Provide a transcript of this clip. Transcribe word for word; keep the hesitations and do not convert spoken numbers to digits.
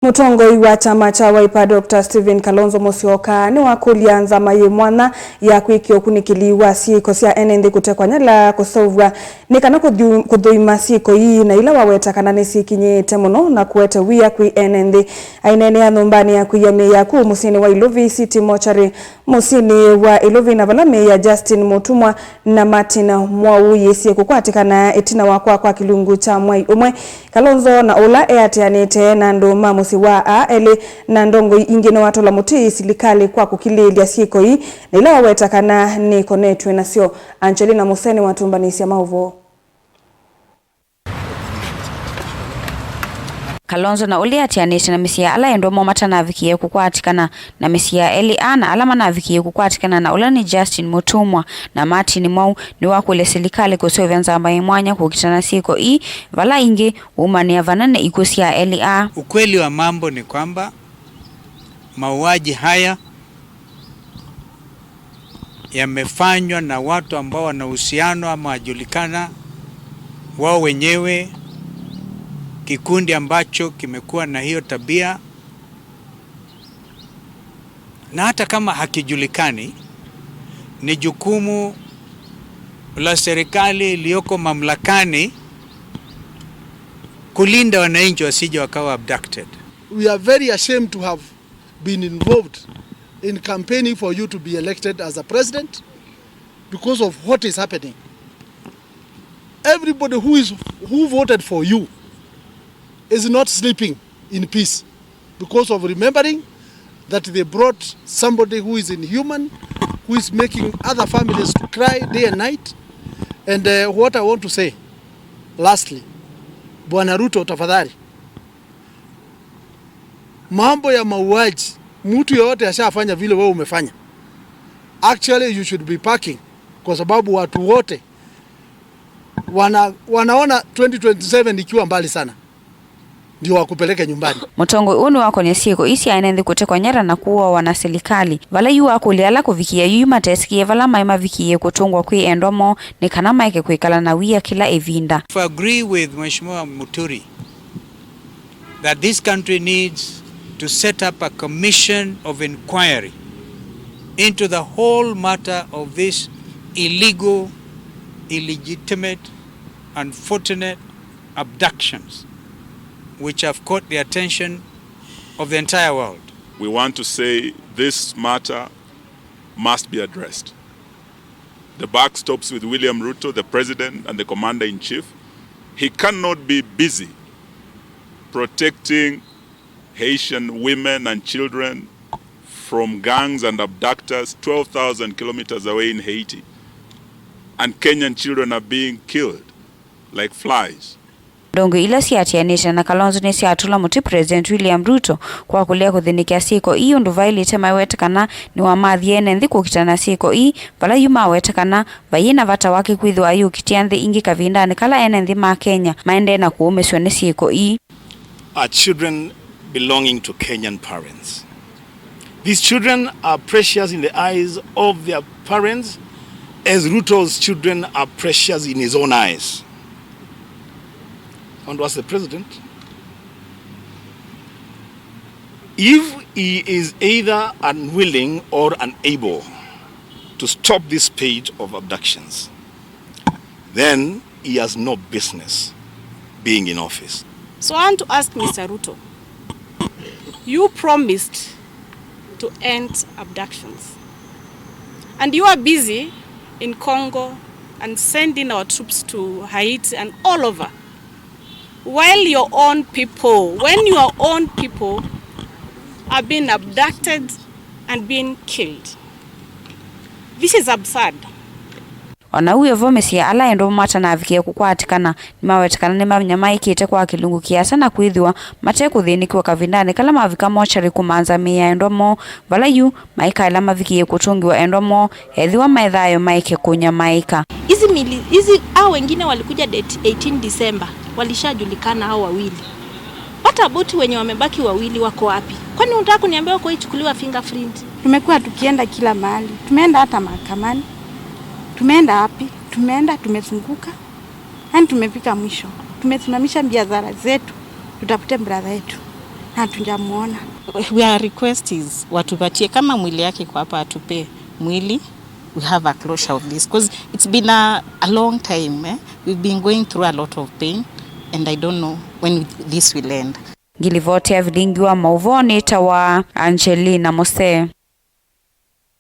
Mũtongoi wa kyama kya Wiper, Doctor Stephen Kalonzo Musyoka, nĩwakũlya nzama yĩ mwanya ya kwĩkĩa ũkunĩkĩli wa syĩko sya ene nthĩ kũtekwa nyala kũseũvw'a nĩ kana kũthu-, kũthũima syĩko ii, na ila waweta kana nĩsyĩkinyĩĩte mũno na kũete wia kwĩ ene nthĩ. Aineenea nyũmbanĩ ya kũia mĩĩ ya kũu mũsyĩnĩ wa Ilovi City Mortuary, mũsyĩnĩ wa Ilovi, na vala mĩĩ ya Justin Mutumwa na Martin Mwau yĩsie kũkwatĩkana ĩtina wa kwaa kwa kĩlungu kya mwai ũmwe. Kalonzo na ũla eatĩanĩte na andũ ma mũsyĩ wa aa elĩ na ndongoi ingĩ nĩwatũla mũtĩ silikalĩ kwa kũkilĩĩlya syĩko ii, na ila waweta kana nĩkonetw'e nasyo. Angelina Museni watũmbanĩsya maũvoo. Kalonzo na ũla eatĩanĩte na mĩsyĩ ya ala endwa moo matanavikĩe kũkwatĩkana na mĩsyĩ ya elĩ aa na ala manavikĩe kũkwatĩkana na ũla nĩ Justin Mutumwa na Martin Mwau nĩwakũlya silikalĩ kũseũvya nzama yĩ mwanya kũkitana syĩko ii, vala ĩngĩ waumanĩa vanene ikw'ũ sya elĩ aa. Ukweli wa mambo ni kwamba mauaji haya yamefanywa na watu ambao wana uhusiano ama wajulikana wao wenyewe, kikundi ambacho kimekuwa na hiyo tabia, na hata kama hakijulikani, ni jukumu la serikali iliyoko mamlakani kulinda wananchi wasije wakawa abducted. We are very ashamed to have been involved in campaigning for you to be elected as a president because of what is happening. Everybody who is, who voted for you is not sleeping in peace because of remembering that they brought somebody who is inhuman, who is making other families to cry day and night. And, uh, what I want to say, lastly, Bwana Ruto, tafadhali, mambo ya mauaji, mtu yoyote ashafanya vile wewe umefanya, actually you should be packing, kwa sababu watu wote wana, wanaona twenty twenty-seven ikiwa mbali sana, ndio wakupeleke nyumbani. Mũtongoi ũũ nĩwakonie syĩko ii sya ene nthĩ kũtekwa nyara na kũawa na silikalĩ, vala yu wakũlya ala kũvikĩa yu matesikie vala maĩ mavikĩie kũtũngwa kwĩ endwa moo nĩ kana maeke kwĩkala na wia kĩla ĩvinda. I agree with Mheshimiwa Muturi that this country needs to set up a commission of inquiry into the whole matter of this illegal, illegitimate, unfortunate abductions which have caught the attention of the entire world. We want to say this matter must be addressed. The buck stops with William Ruto, the president and the commander in chief. He cannot be busy protecting Haitian women and children from gangs and abductors twelve thousand kilometers away in Haiti. And Kenyan children are being killed like flies. Ndongoi ila siatianĩte na Kalonzo nĩsyatũla mũtĩ President William Ruto kwa kũlea kũthĩnĩkĩa syĩko ii ũndũ vaĩlĩte maiwete kana nĩwamathie ene nthĩ kũkitana na syĩko ii, vala yu mawete kana vaiĩ na vata wake kwĩthĩwa ayũkitĩa nthĩ ingĩ kavindanĩ kala ene nthĩ ma Kenya maendee na kũũmĩsw'a nĩ syĩko ii. Are children belonging to Kenyan parents. These children are precious in the eyes of their parents, as Ruto's children are precious in his own eyes. I want to ask the president if he is either unwilling or unable to stop this spate of abductions, then he has no business being in office. So I want to ask Mister Ruto, you promised to end abductions. And you are busy in Congo and sending our troops to Haiti and all over. While your own people, when your own people are being abducted and being killed. This is absurd. O na ũu wĩ vo, mĩsyĩ ya ala endwa matanavikĩe kũkwatĩkana nĩmaweta kana nĩmanyamaĩkĩte kwa kĩlungu kĩasa na kwĩthĩwa mate kũthĩnĩkĩwa kavindanĩ kala mavika mochari kũmanza mĩĩ ya endwa moo, vala yu maikaĩla mavikĩe kũtũngĩwa endwa moo, ethĩwa me thayũ maeke kũnyamaĩka. Hizi mili, hizi, hao wengine walikuja date eighteen December, walishajulikana hao wawili. What about wenye wamebaki wawili, wako wapi? Kwani unataka kuniambia wako ichukuliwa fingerprint? Tumekuwa tukienda kila mahali. Tumeenda hata mahakamani. Tumeenda wapi? Tumeenda, tumezunguka. Yaani tumefika mwisho. Tumesimamisha biashara zetu. Tutafute brother yetu. Hatujamwona. Our request is watupatie kama mwili yake iko hapa, atupe mwili, we have a closure of this because it's been a, a long time eh? We've been going through a lot of pain and I don't know when this will end. Ngilivoti ya vilingi wa mauvoo nĩtawa Angelina Mose.